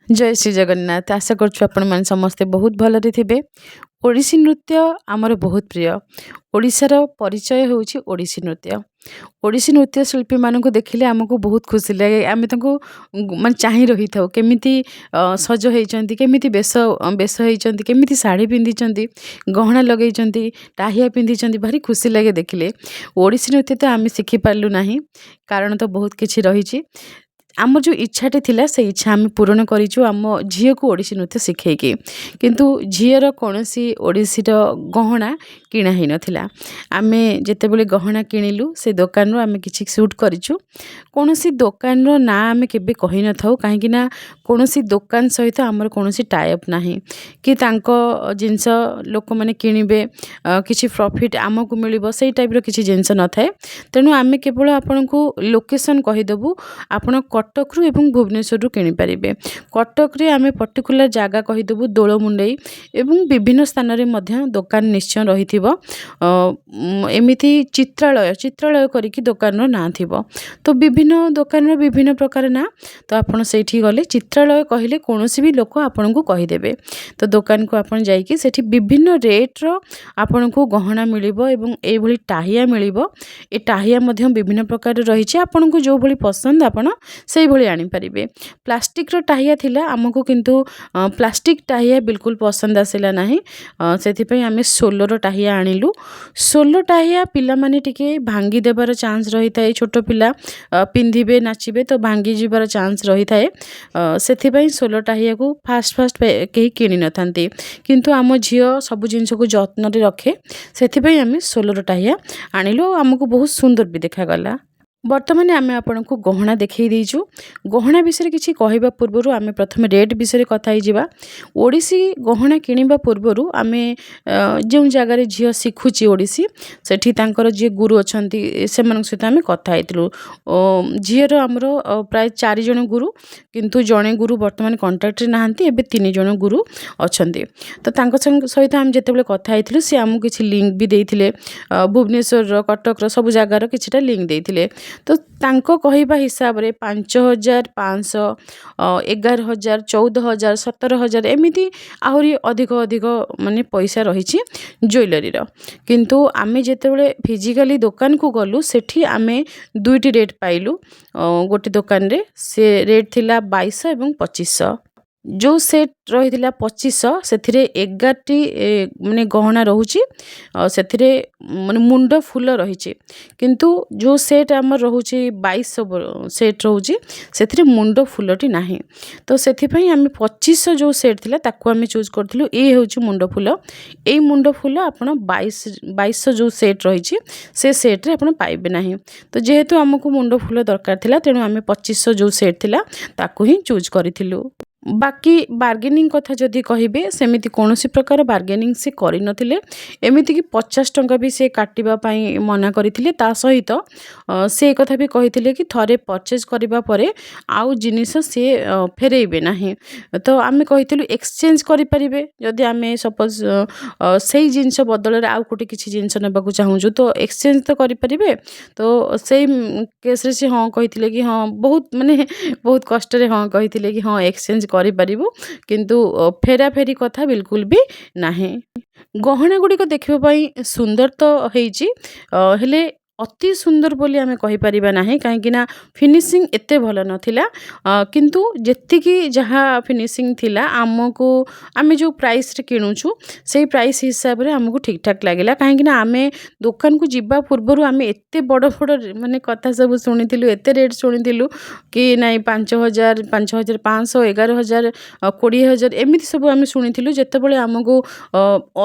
ଜୟ ଶ୍ରୀ ଜଗନ୍ନାଥ। ଆଶା କରୁଛୁ ଆପଣମାନେ ସମସ୍ତେ ବହୁତ ଭଲରେ ଥିବେ। ଓଡ଼ିଶୀ ନୃତ୍ୟ ଆମର ବହୁତ ପ୍ରିୟ। ଓଡ଼ିଶାର ପରିଚୟ ହେଉଛି ଓଡ଼ିଶୀ ନୃତ୍ୟ। ଓଡ଼ିଶୀ ନୃତ୍ୟ ଶିଳ୍ପୀମାନଙ୍କୁ ଦେଖିଲେ ଆମକୁ ବହୁତ ଖୁସି ଲାଗେ। ଆମେ ତାଙ୍କୁ ମାନେ ଚାହିଁ ରହିଥାଉ, କେମିତି ସଜ ହେଇଛନ୍ତି, କେମିତି ବେଶ ବେଶ ହେଇଛନ୍ତି, କେମିତି ଶାଢ଼ୀ ପିନ୍ଧିଛନ୍ତି, ଗହଣା ଲଗେଇଛନ୍ତି, ଟାହିଆ ପିନ୍ଧିଛନ୍ତି। ଭାରି ଖୁସି ଲାଗେ ଦେଖିଲେ। ଓଡ଼ିଶୀ ନୃତ୍ୟ ତ ଆମେ ଶିଖିପାରିଲୁ ନାହିଁ, କାରଣ ତ ବହୁତ କିଛି ରହିଛି। ଆମର ଯେଉଁ ଇଚ୍ଛାଟି ଥିଲା, ସେ ଇଚ୍ଛା ଆମେ ପୂରଣ କରିଛୁ ଆମ ଝିଅକୁ ଓଡ଼ିଶୀ ନୃତ୍ୟ ଶିଖେଇକି। କିନ୍ତୁ ଝିଅର କୌଣସି ଓଡ଼ିଶୀର ଗହଣା କିଣା ହେଇନଥିଲା। ଆମେ ଯେତେବେଳେ ଗହଣା କିଣିଲୁ, ସେ ଦୋକାନରୁ ଆମେ କିଛି ସୁଟ୍ କରିଛୁ। କୌଣସି ଦୋକାନର ନାଁ ଆମେ କେବେ କହିନଥାଉ, କାହିଁକିନା କୌଣସି ଦୋକାନ ସହିତ ଆମର କୌଣସି ଟାଇଅପ୍ ନାହିଁ କି ତାଙ୍କ ଜିନିଷ ଲୋକମାନେ କିଣିବେ, କିଛି ପ୍ରଫିଟ୍ ଆମକୁ ମିଳିବ, ସେଇ ଟାଇପ୍ର କିଛି ଜିନିଷ ନଥାଏ। ତେଣୁ ଆମେ କେବଳ ଆପଣଙ୍କୁ ଲୋକେସନ୍ କହିଦେବୁ। ଆପଣ କଟକରୁ ଏବଂ ଭୁବନେଶ୍ୱରରୁ କିଣିପାରିବେ। କଟକରେ ଆମେ ପର୍ଟିକୁଲାର ଜାଗା କହିଦେବୁ, ଦୋଳମୁଣ୍ଡେଇ, ଏବଂ ବିଭିନ୍ନ ସ୍ଥାନରେ ମଧ୍ୟ ଦୋକାନ ନିଶ୍ଚୟ ରହିଥିବ। ଏମିତି ଚିତ୍ରାଳୟ ଚିତ୍ରାଳୟ କରିକି ଦୋକାନର ନାଁ ଥିବ। ତ ବିଭିନ୍ନ ଦୋକାନର ବିଭିନ୍ନ ପ୍ରକାର ନାଁ। ତ ଆପଣ ସେଇଠି ଗଲେ, ଚିତ୍ରାଳୟ କହିଲେ କୌଣସି ବି ଲୋକ ଆପଣଙ୍କୁ କହିଦେବେ। ତ ଦୋକାନକୁ ଆପଣ ଯାଇକି ସେଠି ବିଭିନ୍ନ ରେଟ୍ର ଆପଣଙ୍କୁ ଗହଣା ମିଳିବ ଏବଂ ଏଇଭଳି ଟାହିଆ ମିଳିବ। ଏ ଟାହିଆ ମଧ୍ୟ ବିଭିନ୍ନ ପ୍ରକାର ରହିଛି। ଆପଣଙ୍କୁ ଯେଉଁଭଳି ପସନ୍ଦ, ଆପଣ ସେଇଭଳି ଆଣିପାରିବେ। ପ୍ଲାଷ୍ଟିକ୍ର ଟାହିଆ ଥିଲା ଆମକୁ, କିନ୍ତୁ ପ୍ଲାଷ୍ଟିକ୍ ଟାହିଆ ବିଲକୁଲ ପସନ୍ଦ ଆସିଲା ନାହିଁ। ସେଥିପାଇଁ ଆମେ ସୋଲର ଟାହିଆ ଆଣିଲୁ। ସୋଲ ଟାହିଆ ପିଲାମାନେ ଟିକେ ଭାଙ୍ଗି ଦେବାର ଚାନ୍ସ ରହିଥାଏ। ଛୋଟ ପିଲା ପିନ୍ଧିବେ, ନାଚିବେ, ତ ଭାଙ୍ଗି ଯିବାର ଚାନ୍ସ ରହିଥାଏ। ସେଥିପାଇଁ ସୋଲ ଟାହିଆକୁ ଫାଷ୍ଟ ଫାଷ୍ଟ କେହି କିଣିନଥାନ୍ତି। କିନ୍ତୁ ଆମ ଝିଅ ସବୁ ଜିନିଷକୁ ଯତ୍ନରେ ରଖେ, ସେଥିପାଇଁ ଆମେ ସୋଲର ଟାହିଆ ଆଣିଲୁ ଆଉ ଆମକୁ ବହୁତ ସୁନ୍ଦର ବି ଦେଖାଗଲା। ବର୍ତ୍ତମାନ ଆମେ ଆପଣଙ୍କୁ ଗହଣା ଦେଖାଇ ଦେଇଛୁ। ଗହଣା ବିଷୟରେ କିଛି କହିବା ପୂର୍ବରୁ ଆମେ ପ୍ରଥମେ ରେଟ୍ ବିଷୟରେ କଥା ହେଇଯିବା। ଓଡ଼ିଶୀ ଗହଣା କିଣିବା ପୂର୍ବରୁ ଆମେ ଯେଉଁ ଜାଗାରେ ଝିଅ ଶିଖୁଛି ଓଡ଼ିଶୀ, ସେଠି ତାଙ୍କର ଯିଏ ଗୁରୁ ଅଛନ୍ତି, ସେମାନଙ୍କ ସହିତ ଆମେ କଥା ହେଇଥିଲୁ। ଝିଅର ଆମର ପ୍ରାୟ ଚାରି ଜଣ ଗୁରୁ, କିନ୍ତୁ ଜଣେ ଗୁରୁ ବର୍ତ୍ତମାନ କଣ୍ଟାକ୍ଟରେ ନାହାନ୍ତି। ଏବେ ତିନି ଜଣ ଗୁରୁ ଅଛନ୍ତି। ତ ତାଙ୍କ ସହିତ ଆମେ ଯେତେବେଳେ କଥା ହେଇଥିଲୁ, ସେ ଆମକୁ କିଛି ଲିଙ୍କ୍ ବି ଦେଇଥିଲେ। ଭୁବନେଶ୍ୱରର, କଟକର, ସବୁ ଜାଗାର କିଛିଟା ଲିଙ୍କ୍ ଦେଇଥିଲେ। ତ ତାଙ୍କ କହିବା ହିସାବରେ 5500, 11,000, 14,000, 17,000, ଏମିତି ଆହୁରି ଅଧିକ ଅଧିକ ମାନେ ପଇସା ରହିଛି ଜୁଏଲାରୀର। କିନ୍ତୁ ଆମେ ଯେତେବେଳେ ଫିଜିକାଲି ଦୋକାନକୁ ଗଲୁ, ସେଠି ଆମେ ଦୁଇଟି ରେଟ୍ ପାଇଲୁ। ଗୋଟେ ଦୋକାନରେ ସେ ରେଟ୍ ଥିଲା 2200 ଏବଂ 2500। ଯେଉଁ ସେଟ୍ ରହିଥିଲା 2500, ସେଥିରେ 11ଟି ମାନେ ଗହଣା ରହୁଛି, ସେଥିରେ ମାନେ ମୁଣ୍ଡ ଫୁଲ ରହିଛି। କିନ୍ତୁ ଯେଉଁ ସେଟ୍ ଆମର ରହୁଛି, 2200 ସେଟ୍ ରହୁଛି, ସେଥିରେ ମୁଣ୍ଡ ଫୁଲଟି ନାହିଁ। ତ ସେଥିପାଇଁ ଆମେ 2500 ଯେଉଁ ସେଟ୍ ଥିଲା, ତାକୁ ଆମେ ଚୁଜ୍ କରିଥିଲୁ। ଇଏ ହେଉଛି ମୁଣ୍ଡ ଫୁଲ। ଏଇ ମୁଣ୍ଡ ଫୁଲ ଆପଣ 2200 ଯେଉଁ ସେଟ୍ ରହିଛି, ସେ ସେଟ୍ରେ ଆପଣ ପାଇବେ ନାହିଁ। ତ ଯେହେତୁ ଆମକୁ ମୁଣ୍ଡ ଫୁଲ ଦରକାର ଥିଲା, ତେଣୁ ଆମେ 2500 ଯେଉଁ ସେଟ୍ ଥିଲା, ତାକୁ ହିଁ ଚୁଜ୍ କରିଥିଲୁ। ବାକି ବାର୍ଗେନିଂ କଥା ଯଦି କହିବେ, ସେମିତି କୌଣସି ପ୍ରକାର ବାର୍ଗେନିଂ ସେ କରିନଥିଲେ। ଏମିତିକି 50 ଟଙ୍କା ବି ସେ କାଟିବା ପାଇଁ ମନା କରିଥିଲେ। ତା ସହିତ ସେ କଥା ବି କହିଥିଲେ କି ଥରେ ପରଚେଜ୍ କରିବା ପରେ ଆଉ ଜିନିଷ ସିଏ ଫେରେଇବେ ନାହିଁ। ତ ଆମେ କହିଥିଲୁ ଏକ୍ସଚେଞ୍ଜ କରିପାରିବେ, ଯଦି ଆମେ ସପୋଜ୍ ସେଇ ଜିନିଷ ବଦଳରେ ଆଉ ଗୋଟେ କିଛି ଜିନିଷ ନେବାକୁ ଚାହୁଁଛୁ, ତ ଏକ୍ସଚେଞ୍ଜ ତ କରିପାରିବେ। ତ ସେଇ କେସ୍ରେ ସେ ହଁ କହିଥିଲେ କି ହଁ, ବହୁତ ମାନେ ବହୁତ କଷ୍ଟରେ ହଁ କହିଥିଲେ କି ହଁ, ଏକ୍ସଚେଞ୍ଜ କରିପାରିବୁ, କିନ୍ତୁ ଫେରାଫେରି କଥା ବିଲକୁଲ ବି ନାହିଁ। ଗହଣା ଗୁଡ଼ିକ ଦେଖିବା ପାଇଁ ସୁନ୍ଦର ତ ହେଇଛି, ହେଲେ ଅତି ସୁନ୍ଦର ବୋଲି ଆମେ କହିପାରିବା ନାହିଁ, କାହିଁକିନା ଫିନିସିଂ ଏତେ ଭଲ ନଥିଲା। କିନ୍ତୁ ଯେତିକି ଯାହା ଫିନିସିଂ ଥିଲା, ଆମକୁ ଆମେ ଯେଉଁ ପ୍ରାଇସ୍ରେ କିଣୁଛୁ, ସେଇ ପ୍ରାଇସ୍ ହିସାବରେ ଆମକୁ ଠିକ୍ଠାକ୍ ଲାଗିଲା। କାହିଁକିନା ଆମେ ଦୋକାନକୁ ଯିବା ପୂର୍ବରୁ ଆମେ ଏତେ ବଡ଼ ବଡ଼ ମାନେ କଥା ସବୁ ଶୁଣିଥିଲୁ, ଏତେ ରେଟ୍ ଶୁଣିଥିଲୁ କି ନାଇଁ 5000, 5500, 11,000, 20,000, ଏମିତି ସବୁ ଆମେ ଶୁଣିଥିଲୁ। ଯେତେବେଳେ ଆମକୁ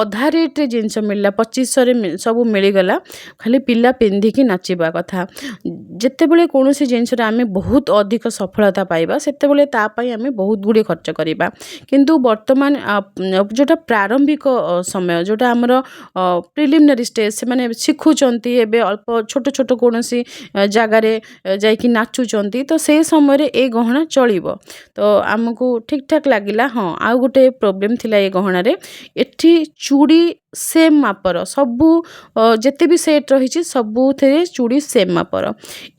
ଅଧା ରେଟ୍ରେ ଜିନିଷ ମିଳିଲା, 2500ରେ ସବୁ ମିଳିଗଲା, ଖାଲି ପିଲା ପିନ୍ଧିକି ନାଚିବା କଥା। ଯେତେବେଳେ କୌଣସି ଜିନିଷରେ ଆମେ ବହୁତ ଅଧିକ ସଫଳତା ପାଇବା, ସେତେବେଳେ ତା ପାଇଁ ଆମେ ବହୁତ ଗୁଡ଼ିଏ ଖର୍ଚ୍ଚ କରିବା। କିନ୍ତୁ ବର୍ତ୍ତମାନ ଯେଉଁଟା ପ୍ରାରମ୍ଭିକ ସମୟ, ଯେଉଁଟା ଆମର ପ୍ରିଲିମିନାରୀ ଷ୍ଟେଜ୍, ସେମାନେ ଶିଖୁଛନ୍ତି, ଏବେ ଅଳ୍ପ ଛୋଟ ଛୋଟ କୌଣସି ଜାଗାରେ ଯାଇକି ନାଚୁଛନ୍ତି, ତ ସେ ସମୟରେ ଏ ଗହଣା ଚଳିବ। ତ ଆମକୁ ଠିକ୍ଠାକ୍ ଲାଗିଲା। ହଁ, ଆଉ ଗୋଟେ ପ୍ରୋବ୍ଲେମ୍ ଥିଲା ଏ ଗହଣାରେ। ଏଠି ଚୁଡ଼ି ସେମ୍ ମାପର ସବୁ, ଯେତେ ବି ସେଟ୍ ରହିଛି ସବୁଥିରେ ଚୁଡ଼ି ସେମ୍ ମାପର।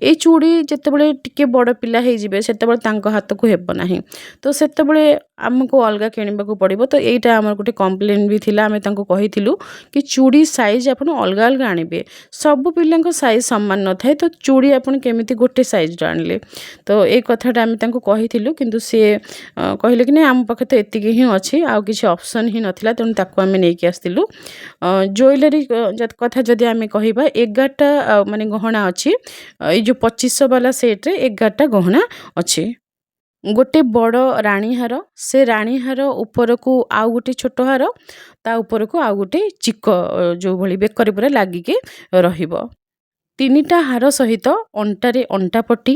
ଏଇ ଚୁଡ଼ି ଯେତେବେଳେ ଟିକେ ବଡ଼ ପିଲା ହେଇଯିବେ, ସେତେବେଳେ ତାଙ୍କ ହାତକୁ ହେବ ନାହିଁ। ତ ସେତେବେଳେ ଆମକୁ ଅଲଗା କିଣିବାକୁ ପଡ଼ିବ। ତ ଏଇଟା ଆମର ଗୋଟେ କମ୍ପ୍ଲେନ୍ ବି ଥିଲା। ଆମେ ତାଙ୍କୁ କହିଥିଲୁ କି ଚୁଡ଼ି ସାଇଜ୍ ଆପଣ ଅଲଗା ଅଲଗା ଆଣିବେ। ସବୁ ପିଲାଙ୍କ ସାଇଜ୍ ସମାନ ନଥାଏ, ତ ଚୁଡ଼ି ଆପଣ କେମିତି ଗୋଟେ ସାଇଜ୍ର ଆଣିଲେ? ତ ଏଇ କଥାଟା ଆମେ ତାଙ୍କୁ କହିଥିଲୁ, କିନ୍ତୁ ସିଏ କହିଲେ କି ନାଇଁ, ଆମ ପାଖରେ ତ ଏତିକି ହିଁ ଅଛି, ଆଉ କିଛି ଅପସନ୍ ହିଁ ନଥିଲା, ତେଣୁ ତାକୁ ଆମେ ନେଇକି ଆସିଥିଲୁ। ଜୁଏଲାରୀ କଥା ଯଦି ଆମେ କହିବା, 11ଟା ମାନେ ଗହଣା ଅଛି। ଏଇ ଯେଉଁ 2500 ବାଲା ସେଟ୍ରେ 11ଟା ଗହଣା ଅଛି। ଗୋଟେ ବଡ଼ ରାଣୀହାର, ସେ ରାଣୀହାର ଉପରକୁ ଆଉ ଗୋଟେ ଛୋଟ ହାର, ତା ଉପରକୁ ଆଉ ଗୋଟେ ଚିକ, ଯେଉଁଭଳି ବେକରେ ପୁରା ଲାଗିକି ରହିବ। ତିନିଟା ହାର ସହିତ ଅଣ୍ଟାରେ ଅଣ୍ଟାପଟି।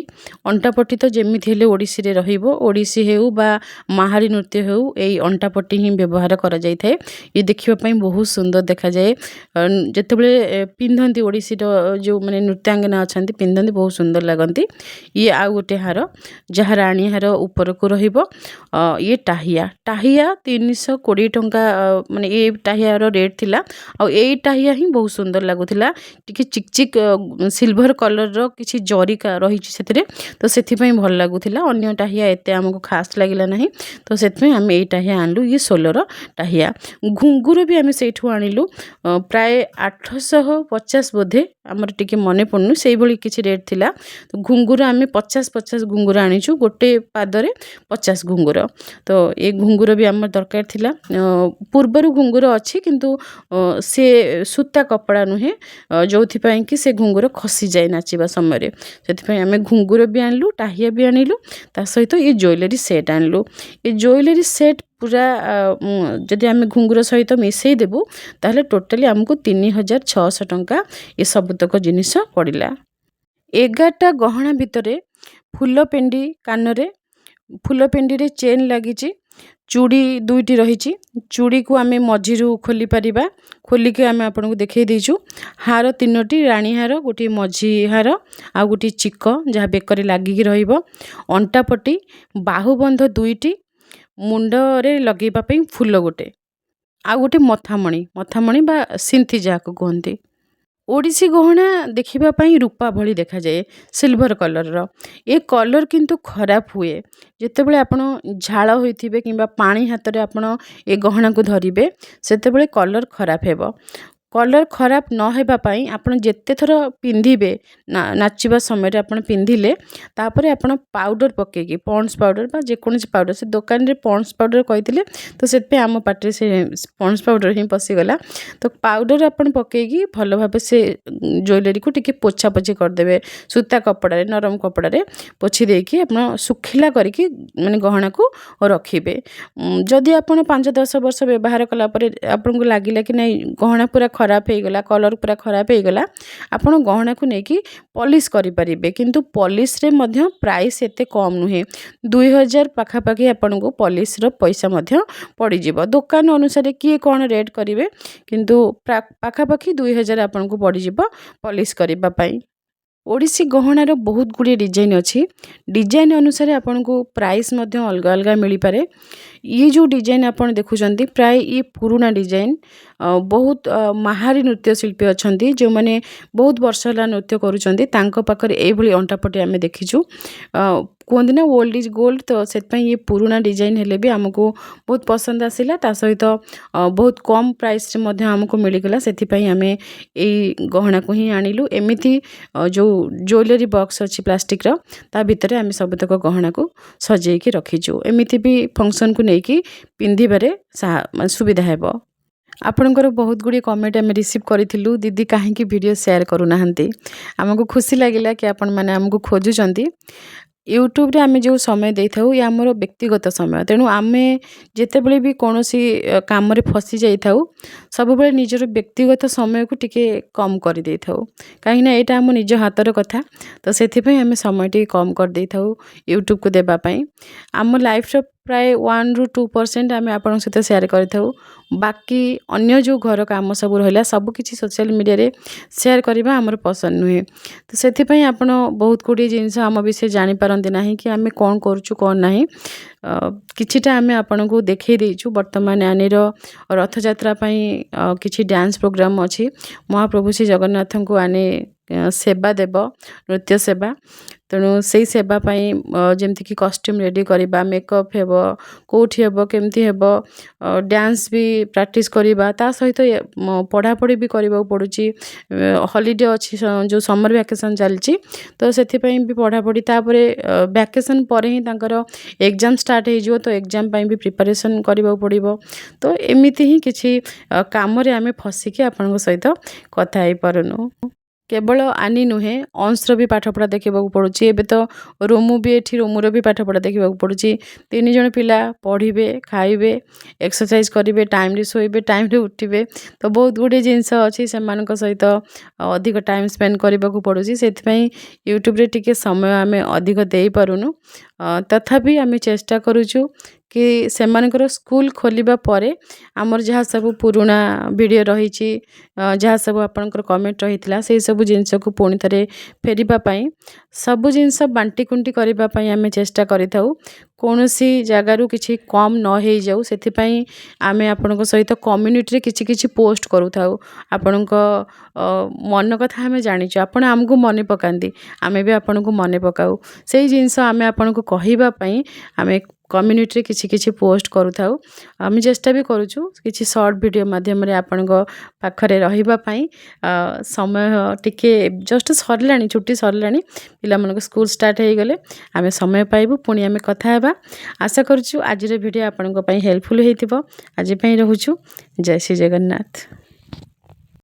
ଅଣ୍ଟାପଟି ତ ଯେମିତି ହେଲେ ଓଡ଼ିଶୀରେ ରହିବ। ଓଡ଼ିଶୀ ହେଉ ବା ମାହାରୀ ନୃତ୍ୟ ହେଉ, ଏଇ ଅଣ୍ଟାପଟି ହିଁ ବ୍ୟବହାର କରାଯାଇଥାଏ। ଇଏ ଦେଖିବା ପାଇଁ ବହୁତ ସୁନ୍ଦର ଦେଖାଯାଏ। ଯେତେବେଳେ ପିନ୍ଧନ୍ତି, ଓଡ଼ିଶୀର ଯେଉଁମାନେ ନୃତ୍ୟାଙ୍ଗନା ଅଛନ୍ତି ପିନ୍ଧନ୍ତି, ବହୁତ ସୁନ୍ଦର ଲାଗନ୍ତି। ଇଏ ଆଉ ଗୋଟେ ହାର, ଯାହା ରାଣୀ ହାର ଉପରକୁ ରହିବ। ଇଏ ଟାହିଆ। ଟାହିଆ 320 ଟଙ୍କା, ମାନେ ଏ ଟାହିଆର ରେଟ୍ ଥିଲା। ଆଉ ଏଇ ଟାହିଆ ହିଁ ବହୁତ ସୁନ୍ଦର ଲାଗୁଥିଲା। ଟିକେ ଚିକ୍ ଚିକ୍ ସିଲଭର କଲର୍ର କିଛି ଜରି ରହିଛି ସେଥିରେ, ତ ସେଥିପାଇଁ ଭଲ ଲାଗୁଥିଲା। ଅନ୍ୟ ଟାହିଆ ଏତେ ଆମକୁ ଖାସ୍ ଲାଗିଲା ନାହିଁ, ତ ସେଥିପାଇଁ ଆମେ ଏଇ ଟାହିଆ ଆଣିଲୁ। ଇଏ ସୋଲର ଟାହିଆ। ଘୁଙ୍ଗୁର ବି ଆମେ ସେଇଠୁ ଆଣିଲୁ। ପ୍ରାୟ 850 ବୋଧେ, ଆମର ଟିକେ ମନେ ପଡ଼ୁନି, ସେଇଭଳି କିଛି ରେଟ୍ ଥିଲା। ଘୁଙ୍ଗୁର ଆମେ 50 50 ଘୁଙ୍ଗୁର ଆଣିଛୁ, ଗୋଟେ ପାଦରେ 50 ଘୁଙ୍ଗୁର। ତ ଏ ଘୁଙ୍ଗୁର ବି ଆମର ଦରକାର ଥିଲା। ପୂର୍ବରୁ ଘୁଙ୍ଗୁର ଅଛି, କିନ୍ତୁ ସେ ସୂତା କପଡ଼ା ନୁହେଁ, ଯେଉଁଥିପାଇଁ କି ସେ ଘୁଙ୍ଗୁର ଖସିଯାଏ ନାଚିବା ସମୟରେ। ସେଥିପାଇଁ ଆମେ ଘୁଙ୍ଗୁର ବି ଆଣିଲୁ, ଟାହିଆ ବି ଆଣିଲୁ, ତା ସହିତ ଏ ଜୁଏଲାରୀ ସେଟ୍ ଆଣିଲୁ। ଏ ଜୁଏଲାରୀ ସେଟ୍ ପୁରା ଯଦି ଆମେ ଘୁଙ୍ଗୁର ସହିତ ମିଶାଇ ଦେବୁ, ତାହେଲେ ଟୋଟାଲି ଆମକୁ 3600 ଟଙ୍କା ଏ ସବୁତକ ଜିନିଷ ପଡ଼ିଲା। 11ଟା ଗହଣା ଭିତରେ ଫୁଲ ପେଣ୍ଡି, କାନରେ ଫୁଲ ପେଣ୍ଡିରେ ଚେନ୍ ଲାଗିଛି। ଚୁଡ଼ି ଦୁଇଟି ରହିଛି। ଚୁଡ଼ିକୁ ଆମେ ମଝିରୁ ଖୋଲି ପାରିବା। ଖୋଲିକି ଆମେ ଆପଣଙ୍କୁ ଦେଖାଇ ଦେଇଛୁ। ହାର ତିନୋଟି, ରାଣୀ ହାର ଗୋଟିଏ, ମଝି ହାର ଆଉ ଗୋଟିଏ ଚିକ, ଯାହା ବେକରେ ଲାଗିକି ରହିବ। ଅଣ୍ଟାପଟି, ବାହୁବନ୍ଧ ଦୁଇଟି, ମୁଣ୍ଡରେ ଲଗେଇବା ପାଇଁ ଫୁଲ ଗୋଟେ, ଆଉ ଗୋଟେ ମଥାମଣି, ମଥାମଣି ବା ସିନ୍ଥି ଯାହାକୁ କୁହନ୍ତି। ଓଡ଼ିଶୀ ଗହଣା ଦେଖିବା ପାଇଁ ରୂପା ଭଳି ଦେଖାଯାଏ, ସିଲଭର କଲର୍ର। ଏ କଲର୍ କିନ୍ତୁ ଖରାପ ହୁଏ। ଯେତେବେଳେ ଆପଣ ଝାଳ ହୋଇଥିବେ କିମ୍ବା ପାଣି ହାତରେ ଆପଣ ଏ ଗହଣାକୁ ଧରିବେ, ସେତେବେଳେ କଲର୍ ଖରାପ ହେବ। କଲର୍ ଖରାପ ନ ହେବା ପାଇଁ ଆପଣ ଯେତେ ଥର ପିନ୍ଧିବେ, ନାଚିବା ସମୟରେ ଆପଣ ପିନ୍ଧିଲେ, ତାପରେ ଆପଣ ପାଉଡ଼ର ପକାଇକି, ପଣ୍ଡସ୍ ପାଉଡ଼ର ବା ଯେକୌଣସି ପାଉଡ଼ର, ସେ ଦୋକାନରେ ପଣ୍ଡସ୍ ପାଉଡ଼ର କହିଥିଲେ, ତ ସେଥିପାଇଁ ଆମ ପାଟିରେ ସେ ପଣ୍ଡସ୍ ପାଉଡ଼ର ହିଁ ପଶିଗଲା। ତ ପାଉଡ଼ର ଆପଣ ପକାଇକି ଭଲ ଭାବେ ସେ ଜୁଏଲାରୀକୁ ଟିକେ ପୋଛାପୋଛି କରିଦେବେ। ସୂତା କପଡ଼ାରେ, ନରମ କପଡ଼ାରେ ପୋଛି ଦେଇକି ଆପଣ ଶୁଖିଲା କରିକି ମାନେ ଗହଣାକୁ ରଖିବେ। ଯଦି ଆପଣ 5-10 ବର୍ଷ ବ୍ୟବହାର କଲା ପରେ ଆପଣଙ୍କୁ ଲାଗିଲା କି ନାଇଁ, ଗହଣା ପୁରା ଖରାପ ହେଇଗଲା, କଲର୍ ପୁରା ଖରାପ ହେଇଗଲା, ଆପଣ ଗହଣାକୁ ନେଇକି ପଲିସ୍ କରିପାରିବେ। କିନ୍ତୁ ପଲିସ୍ରେ ମଧ୍ୟ ପ୍ରାଇସ୍ ଏତେ କମ୍ ନୁହେଁ। 2000 ପାଖାପାଖି ଆପଣଙ୍କୁ ପଲିସ୍ର ପଇସା ମଧ୍ୟ ପଡ଼ିଯିବ। ଦୋକାନ ଅନୁସାରେ କିଏ କ'ଣ ରେଟ୍ କରିବେ, କିନ୍ତୁ ପାଖାପାଖି 2000 ଆପଣଙ୍କୁ ପଡ଼ିଯିବ ପଲିସ୍ କରିବା ପାଇଁ। ଓଡ଼ିଶୀ ଗହଣାର ବହୁତ ଗୁଡ଼ିଏ ଡିଜାଇନ୍ ଅଛି। ଡିଜାଇନ୍ ଅନୁସାରେ ଆପଣଙ୍କୁ ପ୍ରାଇସ୍ ମଧ୍ୟ ଅଲଗା ଅଲଗା ମିଳିପାରେ। ଇଏ ଯେଉଁ ଡିଜାଇନ୍ ଆପଣ ଦେଖୁଛନ୍ତି, ପ୍ରାୟ ଇଏ ପୁରୁଣା ଡିଜାଇନ୍। ବହୁତ ମାହାରୀ ନୃତ୍ୟଶିଳ୍ପୀ ଅଛନ୍ତି, ଯେଉଁମାନେ ବହୁତ ବର୍ଷ ହେଲା ନୃତ୍ୟ କରୁଛନ୍ତି, ତାଙ୍କ ପାଖରେ ଏଇଭଳି ଅଣ୍ଟାପଟି ଆମେ ଦେଖିଛୁ। କୁହନ୍ତି ନା, ଓଲ୍ଡ is gold. ତ ସେଥିପାଇଁ ଇଏ ପୁରୁଣା ଡିଜାଇନ୍ ହେଲେ ବି ଆମକୁ ବହୁତ ପସନ୍ଦ ଆସିଲା। ତା ସହିତ ବହୁତ କମ୍ ପ୍ରାଇସ୍ରେ ମଧ୍ୟ ଆମକୁ ମିଳିଗଲା। ସେଥିପାଇଁ ଆମେ ଏଇ ଗହଣାକୁ ହିଁ ଆଣିଲୁ। ଏମିତି ଯେଉଁ ଜୁଏଲାରୀ ବକ୍ସ ଅଛି ପ୍ଲାଷ୍ଟିକ୍ର, ତା ଭିତରେ ଆମେ ସବୁତକ ଗହଣାକୁ ସଜେଇକି ରଖିଛୁ। ଏମିତି ବି ଫଙ୍କସନ୍କୁ ନେଇକି ପିନ୍ଧିବାରେ ମାନେ ସୁବିଧା ହେବ। ଆପଣଙ୍କର ବହୁତ ଗୁଡ଼ିଏ କମେଣ୍ଟ ଆମେ ରିସିଭ୍ କରିଥିଲୁ, ଦିଦି କାହିଁକି ଭିଡ଼ିଓ ସେୟାର କରୁନାହାନ୍ତି? ଆମକୁ ଖୁସି ଲାଗିଲା କି ଆପଣମାନେ ଆମକୁ ଖୋଜୁଛନ୍ତି। ୟୁଟ୍ୟୁବରେ ଆମେ ଯେଉଁ ସମୟ ଦେଇଥାଉ, ଇଏ ଆମର ବ୍ୟକ୍ତିଗତ ସମୟ। ତେଣୁ ଆମେ ଯେତେବେଳେ ବି କୌଣସି କାମରେ ଫସି ଯାଇଥାଉ, ସବୁବେଳେ ନିଜର ବ୍ୟକ୍ତିଗତ ସମୟକୁ ଟିକେ କମ୍ କରିଦେଇଥାଉ, କାହିଁକିନା ଏଇଟା ଆମ ନିଜ ହାତର କଥା। ତ ସେଥିପାଇଁ ଆମେ ସମୟ ଟିକେ କମ୍ କରିଦେଇଥାଉ ୟୁଟ୍ୟୁବକୁ ଦେବା ପାଇଁ। ଆମ ଲାଇଫ୍ର ପ୍ରାୟ 1ରୁ 2% ଆମେ ଆପଣଙ୍କ ସହିତ ସେୟାର କରିଥାଉ। ବାକି ଅନ୍ୟ ଯେଉଁ ଘର କାମ ସବୁ ରହିଲା, ସବୁକିଛି ସୋସିଆଲ୍ ମିଡ଼ିଆରେ ସେୟାର କରିବା ଆମର ପସନ୍ଦ ନୁହେଁ। ତ ସେଥିପାଇଁ ଆପଣ ବହୁତ ଗୁଡ଼ିଏ ଜିନିଷ ଆମ ବିଷୟରେ ଜାଣିପାରନ୍ତି ନାହିଁ କି ଆମେ କ'ଣ କରୁଛୁ, କ'ଣ ନାହିଁ। କିଛିଟା ଆମେ ଆପଣଙ୍କୁ ଦେଖାଇ ଦେଇଛୁ। ବର୍ତ୍ତମାନ ଆନିର ରଥଯାତ୍ରା ପାଇଁ କିଛି ଡ୍ୟାନ୍ସ ପ୍ରୋଗ୍ରାମ୍ ଅଛି। ମହାପ୍ରଭୁ ଶ୍ରୀ ଜଗନ୍ନାଥଙ୍କୁ ଆନି ସେବା ଦେବ, ନୃତ୍ୟ ସେବା। ତେଣୁ ସେଇ ସେବା ପାଇଁ ଯେମିତିକି କଷ୍ଟ୍ୟୁମ୍ ରେଡ଼ି କରିବା, ମେକଅପ୍ ହେବ, କେଉଁଠି ହେବ, କେମିତି ହେବ, ଡ୍ୟାନ୍ସ ବି ପ୍ରାକ୍ଟିସ୍ କରିବା, ତା ସହିତ ପଢ଼ାପଢ଼ି ବି କରିବାକୁ ପଡ଼ୁଛି। ହଲିଡ଼େ ଅଛି, ଯେଉଁ ସମର୍ ଭ୍ୟାକେସନ୍ ଚାଲିଛି, ତ ସେଥିପାଇଁ ବି ପଢ଼ାପଢ଼ି। ତାପରେ ଭ୍ୟାକେସନ୍ ପରେ ହିଁ ତାଙ୍କର ଏକ୍ଜାମ୍ ଷ୍ଟାର୍ଟ ହେଇଯିବ, ତ ଏକ୍ଜାମ୍ ପାଇଁ ବି ପ୍ରିପାରେସନ୍ କରିବାକୁ ପଡ଼ିବ। ତ ଏମିତି ହିଁ କିଛି କାମରେ ଆମେ ଫସିକି ଆପଣଙ୍କ ସହିତ କଥା ହେଇପାରୁନୁ। କେବଳ ଆନି ନୁହେଁ, ଅଂଶର ବି ପାଠପଢ଼ା ଦେଖିବାକୁ ପଡ଼ୁଛି। ଏବେ ତ ରୋମୁ ବି ଏଠି, ରୋମୁର ବି ପାଠପଢ଼ା ଦେଖିବାକୁ ପଡ଼ୁଛି। ତିନି ଜଣ ପିଲା ପଢ଼ିବେ, ଖାଇବେ, ଏକ୍ସରସାଇଜ୍ କରିବେ, ଟାଇମ୍ରେ ଶୋଇବେ, ଟାଇମ୍ରେ ଉଠିବେ, ତ ବହୁତ ଗୁଡ଼ିଏ ଜିନିଷ ଅଛି। ସେମାନଙ୍କ ସହିତ ଅଧିକ ଟାଇମ୍ ସ୍ପେଣ୍ଡ କରିବାକୁ ପଡ଼ୁଛି। ସେଥିପାଇଁ ୟୁଟ୍ୟୁବରେ ଟିକେ ସମୟ ଆମେ ଅଧିକ ଦେଇପାରୁନୁ। ତଥାପି ଆମେ ଚେଷ୍ଟା କରୁଛୁ କି ସେମାନଙ୍କର ସ୍କୁଲ ଖୋଲିବା ପରେ ଆମର ଯାହା ସବୁ ପୁରୁଣା ଭିଡ଼ିଓ ରହିଛି, ଯାହା ସବୁ ଆପଣଙ୍କର କମେଣ୍ଟ ରହିଥିଲା, ସେଇ ସବୁ ଜିନିଷକୁ ପୁଣି ଥରେ ଫେରିବା ପାଇଁ, ସବୁ ଜିନିଷ ବାଣ୍ଟି କୁଣ୍ଟି କରିବା ପାଇଁ ଆମେ ଚେଷ୍ଟା କରିଥାଉ। କୌଣସି ଜାଗାରୁ କିଛି କମ୍ ନ ହେଇଯାଉ, ସେଥିପାଇଁ ଆମେ ଆପଣଙ୍କ ସହିତ କମ୍ୟୁନିଟିରେ କିଛି କିଛି ପୋଷ୍ଟ କରୁଥାଉ। ଆପଣଙ୍କ ମନ କଥା ଆମେ ଜାଣିଛୁ। ଆପଣ ଆମକୁ ମନେ ପକାନ୍ତି, ଆମେ ବି ଆପଣଙ୍କୁ ମନେ ପକାଉ। ସେଇ ଜିନିଷ ଆମେ ଆପଣଙ୍କୁ କହିବା ପାଇଁ ଆମେ କମ୍ୟୁନିଟିରେ କିଛି କିଛି ପୋଷ୍ଟ କରୁଥାଉ। ଆମେ ଚେଷ୍ଟା ବି କରୁଛୁ କିଛି ସର୍ଟ ଭିଡ଼ିଓ ମାଧ୍ୟମରେ ଆପଣଙ୍କ ପାଖରେ ରହିବା ପାଇଁ। ସମୟ ଟିକେ ଜଷ୍ଟ ସରିଲାଣି, ଛୁଟି ସରିଲାଣି, ପିଲାମାନଙ୍କ ସ୍କୁଲ ଷ୍ଟାର୍ଟ ହେଇଗଲେ ଆମେ ସମୟ ପାଇବୁ, ପୁଣି ଆମେ କଥା ହେବା। ଆଶା କରୁଛୁ ଆଜିର ଭିଡ଼ିଓ ଆପଣଙ୍କ ପାଇଁ ହେଲ୍ପଫୁଲ୍ ହେଇଥିବ। ଆଜି ପାଇଁ ରହୁଛୁ। ଜୟ ଶ୍ରୀ ଜଗନ୍ନାଥ।